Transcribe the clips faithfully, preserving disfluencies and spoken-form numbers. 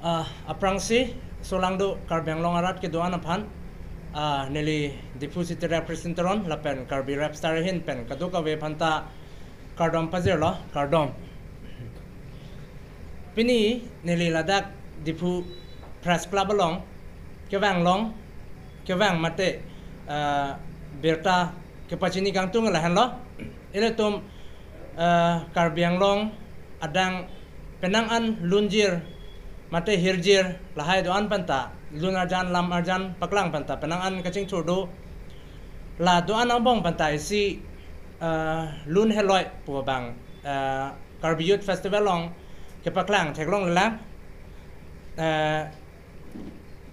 Ah, aphrangsi, solangdo Karbi Anglong arat kedo-an aphan, ah, neli Diphu City Rep Christian Teron lapen Karbi Rap Star ahin pen kadokave aphanta kardom pajirlo, kardom. Pini neli ladak Diphu Press Club along kevang long, kevang mate, ah, birta kepachini kangtung lahenlo. Ilitum, ah, Karbi Anglong adang penang an lunjir mate hirjir lahai do-an aphanta, lun arjan lam arjan paklang aphanta penang an kachingthur do. La do-an angbong aphanta isi, ah, Lun Heloi pu abang, ah, Karbi Youth Festival along kepaklang theklonglelang, ah,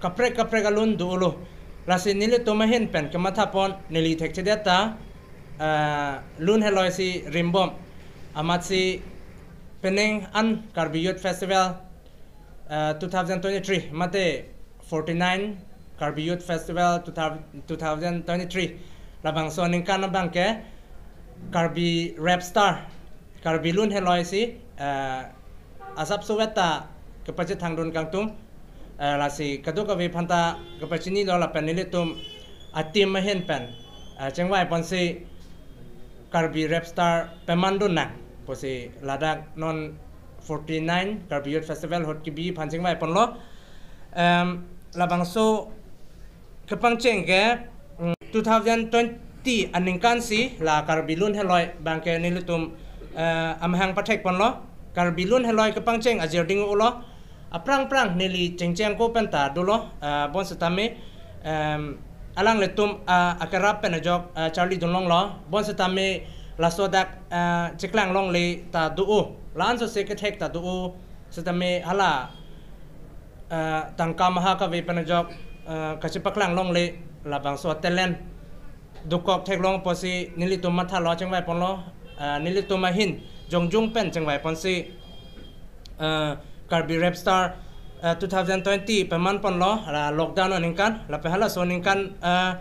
kaprek kaprek alun do-olo. Lasi nelitum ahin pen kemathapon neli thekthedet ta, ah, Lun Heloi si rimbom. Amatsi penang an Karbi Youth Festival, ah, two thousand twenty-three mate forty-nine Karbi Youth Festival two thousand, two thousand twenty-three labangso aningkan abangke Karbi Rap Star, Karbi Lun Heloi si, ah, asapso veta kepachethangdun kangtung, ah, lasi kadokave aphanta kepachinilo lapen nelitum a-team ahin pen, ah, chingvaiponsi Karbi Rap Star pemandun nang pusi ladak non forty-nine Karbi Youth Festival ahut kebi aphan chingvaiponlo. Em, labangso kepangcheng ke, mm, two thousand twenty aningkan si la Karbi Lun Heloi abangke nelitum, eh, amahang pathekponlo. Karbi Lun Heloi kepangcheng ajirding ulo. Aphrang phrang neli chengcheng ko penta dolo, eh, bonsitame, em, alanglitum, ah, akerap pen ajok, ah, charlidun longlo. Bonsitame laso dak, ah, chiklang longle ta do-o. La-an sose kethek ta do-o. Sitame hala, ah, tangka maha kave pen ajok, ah, kachepaklang longle labangso talent dokok theklong pusi nelitum mathalo chingvaiponlo, ah, nelitum ahin jongjung pen chingvaiponsi, ah, Karbi Rap Star, ah, two thousand twenty pemanponlo, la lockdown aningkan, lapen halaso aningkan, ah,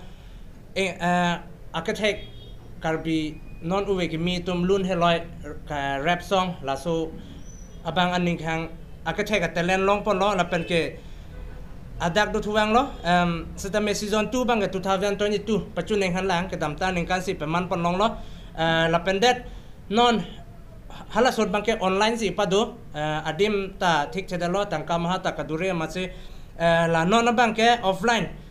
eh, ah, akethek Karbi non ove kimi atum Lun Heloi ka rap song laso abang aning hang akethek a-talent longponlo lapen ke adak do thuvanglo, em, sitame season two abangke two thousand twenty-two pachuneng hanlang kedamtang aningkan si pemanpon longlo, eh, lapen det non halaso abangke online si pado, eh, adim ta thik chedalo tangka maha ta kadure amatsi, eh, la non abangke offline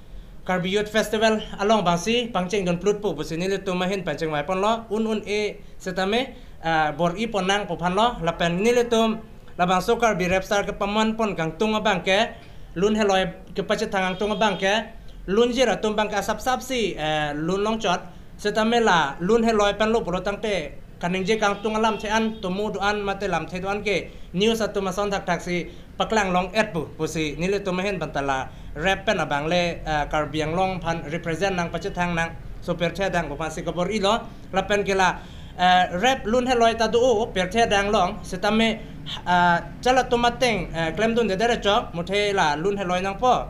Karbi Youth Festival along abangsi pangchengdun plutpo pusi nelitum ahin pen chingvaiponlo, un un-e sitame, ah, bor-ipon nang pu aphanlo, lapen nelitum labangso Karbi Rap Star kepamanpon kangtung abangke, Lun Heloi kepachethang kangtung abangke, lunjir atum abangke asapsap si, eh, lun longchot, sitame la Lun Heloi penlo pulo tangte kaningje kangtung alamthe an, tomo do-an mate lamthe do-an ke news atum ason thakthak si paklang long-et pu pusi nelitum ahin penta la rap pen abang le, eh, Karbi Anglong aphan represent nang pachethang nang so pirthe adang pu aphansi kabor-ilo lapen ke la, eh, rap Lun Heloi ta do-o pirthe adang along sitame, eh, chalatum ateng, eh, klemdunde dere chok muthe la Lun Heloi nangpo,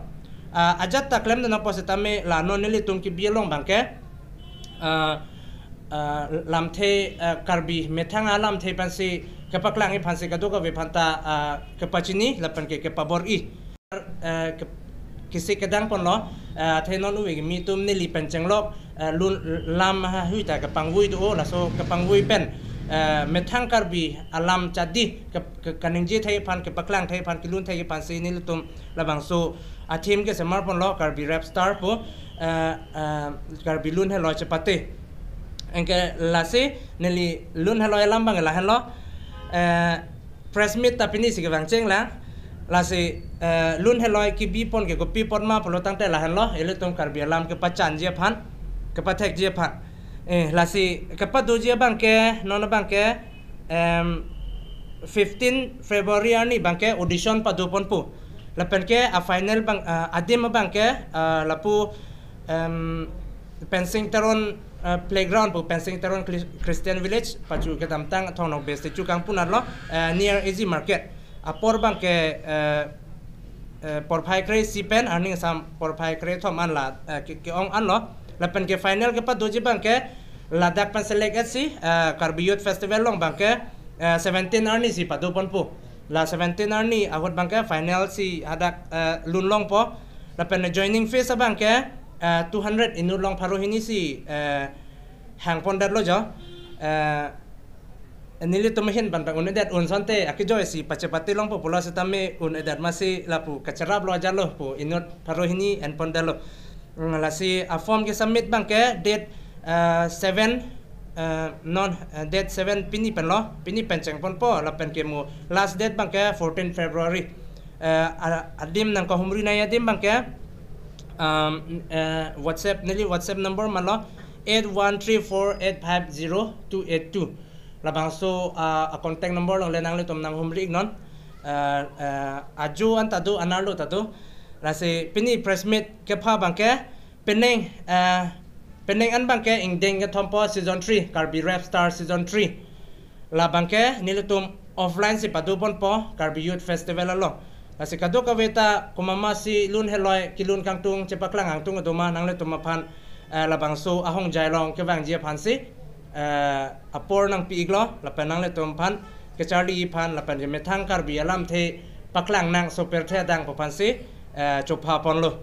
eh, ajat ta klemdun nangpo sitame la non nelitum kebi along abangke, eh, eh, lamthe, eh, Karbi methang alamthe aphansi kepaklangji aphansi kadokave aphanta, eh, kepachini lapen ke kepabor-i. Eh, ke-, kisi kedangponlo, eh, athe non ove kimi atum neli pen chenglok, eh, lun lam ha hui ta kepangvoi do-o laso kepangvoi pen, eh, methang Karbi alam chadi ke, ke, kaningje thai aphan kepaklang thai aphan kelun thai aphansi nelitum labangso a-theme kesemarponlo Karbi Rap Star pu, eh, eh, Karbi Lun Heloi chepate. Anke lasi neli Lun Heloi alam abang lahenlo, eh, press meet ta pini si kevang chenglang. Lasi, eh, Lun Heloi kebipon ke kopi apot ma pulo tangte lahenlo, ilitum Karbi alam kepachanji aphan, kepathekji aphan. Eh, lasi kepadoji abangke, non abangke, em, fifteen February arni abangke audition padoponpo. Lapen ke a-final abang, eh, adim abangke, eh, lapu, em, Pensing Teron, eh, Playground pu Pensing Teron Chris-, Christian Village, pachu kedamtang Thong Nokbe statue kangpunarlo, eh, near A G Market. Apor abangke, eh, eh, porphai kre-isi pen arni asam porphai krethom an la, eh, ke, ke-ong anlo. Lapen ke final kepadoji abangke ladak pen select-et si, eh, Karbi Youth Festival along abangke, eh, seventeen arni si padoponpo. La seventeen arni ahut abangke final si hadak, eh, lun longpo. Lapen joining fees abangke, eh, two hundred inut along pharo hini si, eh, hangpondetlo jo. Eh, nelitum ahin abang un-edet, un asonte akejoi si pachepate longpo pulo sitame un-edet amatsi lapu kacheraplo ajatlo pu inut pharo hini enpondetlo. Mm, lasi a-form ke-submit abangke date, eh, seven, eh, non, eh, date seven pini penlo, pini pen chengponpo, lapen ke mo last date abangke fourteen February. Eh, a-, adim nangkahumri nangji adim abangke, um, eh, WhatsApp, neli WhatsApp number malo eight one three four eight five zero two eight two. Labangso, ah, a-contact number along le nanglitum nanghumri iknon. Eh, eh, ajo anta do, anerlo ta do. Lasi pini press meet kepha abangke, penang, eh, penang an abangke ingdeng kethompo season three, Karbi Rap Star season three. Labangke nelitum offline si padoponpo Karbi Youth Festival along. Lasi kadokave ta komat ma si lun heloi, kelun kangtung, chepaklang kangtung kedo ma, nanglitum aphan, eh, labangso ahongjai along kevangji aphan si, eh, apor nangpi iklo, lapen nanglitum aphan kecharli aphan, lapen kemethang Karbi alamthe paklang nangso pirthe adang pu aphan si, eh, chophaponlo.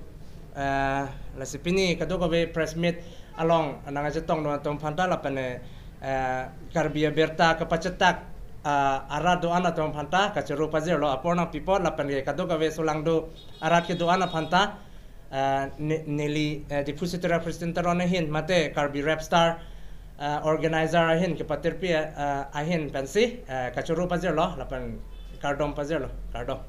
Eh, lasi pini kadokave press meet along nangkachetongdun atum aphanta lapen, eh, Karbi abirta kapachetak, ah, arat do-an atum aphanta kachoro pajirlo, apor nangpipo lapen ke kadokave solangdo arat kedo-an aphanta, ah, ne-, neli, eh, Diphu City Representative ahin mate Karbi Rap Star, ah, organizer ahin kepatirpi, ah, ahin pensi, eh, kachoro pajirlo lapen kardom pajirlo, kardom.